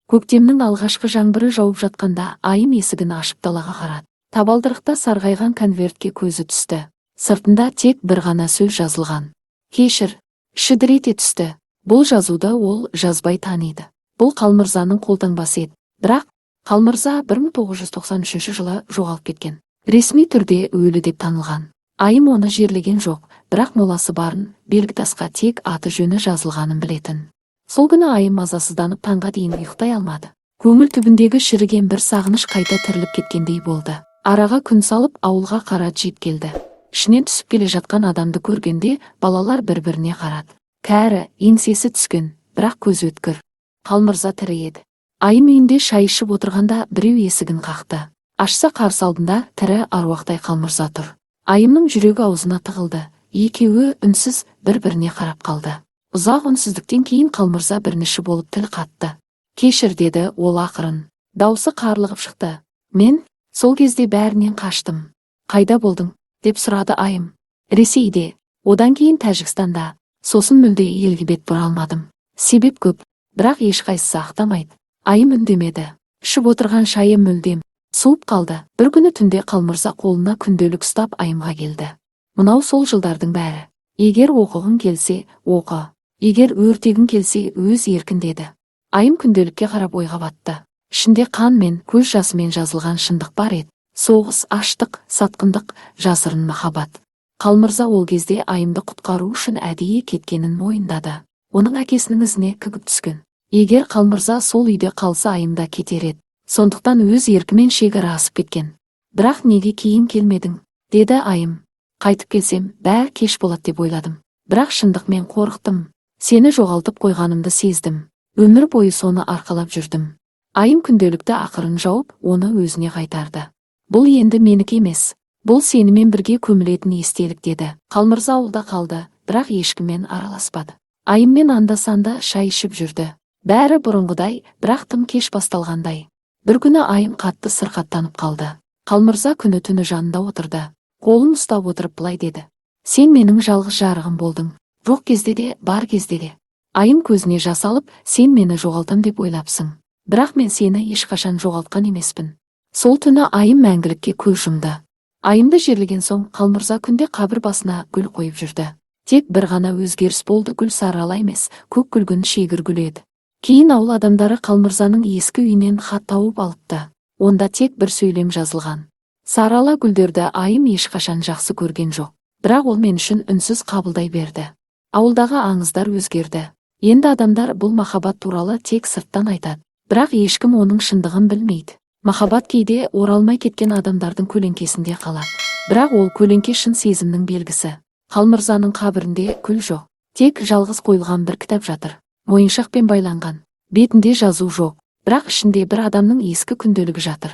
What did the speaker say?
Көктемнің алғашқы жаңбыры жауып жатқанда Айым есігін ашып далаға қарады. Табалдырықта сарғайған конвертке көзі түсті. Сыртында тек бір ғана сөз жазылған: «Кешір». Іші дір ете түсті. Бұл жазуды ол жазбай таниды. Бұл Қалмырзаның қолтаңбасы еді. Бірақ Қалмырза 1993 жылы жоғалып кеткен. Ресми түрде өлі деп танылған. Айым оны жерлеген жоқ, бірақ моласы барын, белгітасқа тек аты жөні жазылғанын білетін. Сол күні Айым мазасызданып, таңға дейін ұйықтай алмады. Көңіл түбіндегі шіріген бір сағыныш қайта тіріліп кеткендей болды. Араға күн салып, ауылға қара джип келді. Ішінен түсіп келе жатқан адамды көргенде балалар бір-біріне қарады. Кәрі, еңсесі түскен, бірақ көзі өткір. Қалмырза тірі еді. Айым үйінде шай ішіп отырғанда біреу есігін қақты. Ашса, қарсы алдында тірі аруақтай Қалмырза тұр. Айымның жүрегі аузына тығылды. Екеуі үнсіз бір-біріне қарап қалды. Ұзақ үнсіздіктен кейін Қалмырза бірінші болып тіл қатты. «Кешір», – деді ол ақырын. Даусы қарлығып шықты. «Мен сол кезде бәрінен қаштым». «Қайда болдың?» – деп сұрады Айым. «Ресейде, одан кейін Тәжікстанда, сосын мүлде елге бет бұра алмадым. Себеп көп, бірақ ешқайсысы ақтамайды». Айым үндемеді. Ішіп отырған шайы мүлдем суып қалды. Бір күні түнде Қалмырза қолына күнделік ұстап Айымға келді. «Мынау сол жылдардың бәрі. Егер оқығың келсе, оқы. Егер өртегің келсе, өз еркін», – деді. Айым күнделікке қарап ойға батты. Ішінде қанмен, көз жасымен жазылған шындық бар еді. Соғыс, аштық, сатқындық, жасырын махаббат. Қалмырза ол кезде Айымды құтқару үшін әдейі кеткенін мойындады. Оның әкесінің ізіне кігіп түскен. Егер Қалмырза сол үйде қалса, Айым да кетер еді. Сондықтан өз еркімен шекара асып кеткен. «Бірақ неге кейін келмедің?» – деді Айым. «Қайтып келсем, бәрі кеш болады деп ойладым. Бірақ шындық, мен қорықтым. Сені жоғалтып қойғанымды сездім. Өмір бойы соны арқалап жүрдім». Айым күнделікті ақырын жауып, оны өзіне қайтарды. «Бұл енді менікі емес. Бұл сенімен бірге көмілетін естелік», – деді. Қалмырза ауылда қалды, бірақ ешкіммен араласпады. Айыммен анда-санда шай ішіп жүрді. Бәрі бұрынғыдай, бірақ тым кеш басталғандай. Бір күні Айым қатты сырқаттанып қалды. Қалмырза күні түні жанында отырды. Қолын ұстап отырып былай деді: «Сен менің жалғыз жарығым болдың. Жоқ кезде де, бар кезде де». Айым көзіне жас алып: «Сен мені жоғалтам деп ойлапсың. Бірақ мен сені ешқашан жоғалтқан емеспін». Сол түні Айым мәңгілікке көз жұмды. Айымды жерлеген соң Қалмырза күнде қабір басына гүл қойып жүрді. Тек бір ғана өзгеріс болды: гүл сары ала емес, көк күлгін шегір гүл еді. Кейін ауыл адамдары Қалмырзаның ескі үйінен хат тауып алыпты. Онда тек бір сөйлем жазылған: «Сары ала гүлдерді Айым ешқашан жақсы көрген жоқ. Бірақ ол мен үшін үнсіз қабылдай берді». Ауылдағы аңыздар өзгерді. Енді адамдар бұл махаббат туралы тек сырттан айтады. Бірақ ешкім оның шындығын білмейді. Махаббат кейде оралмай кеткен адамдардың көлеңкесінде қалады. Бірақ ол көлеңке шын сезімнің белгісі. Қалмырзаның қабірінде гүл жоқ. Тек жалғыз қойылған бір кітап жатыр. Мойыншақпен байланған. Бетінде жазу жоқ. Бірақ ішінде бір адамның ескі күнделігі жатыр.